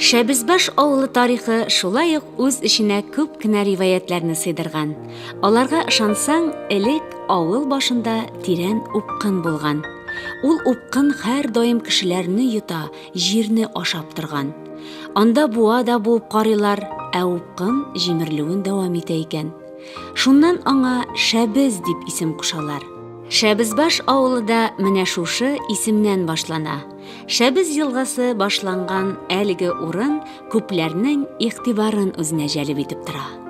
Шәбезбаш авылы тарихы шулай ук үз эченә күп кенә риваятьләрне сыйдырган. Аларга ышансаң, элек авыл башында тирән упкын булган. Ул упкын һәрдаим кешеләрне йота, җирне ашап торган. Анда буа да буып карыйлар, ә упкын җимерелүен дәвам итә икән. Шуннан аңа Шәбез дип исем кушалар. Шәбезбаш авылы да менә шушы исемнән башлана. Шәбез елгасы башланган әлеге урын күпләрнең игътибарын үзенә җәлеп итеп тора.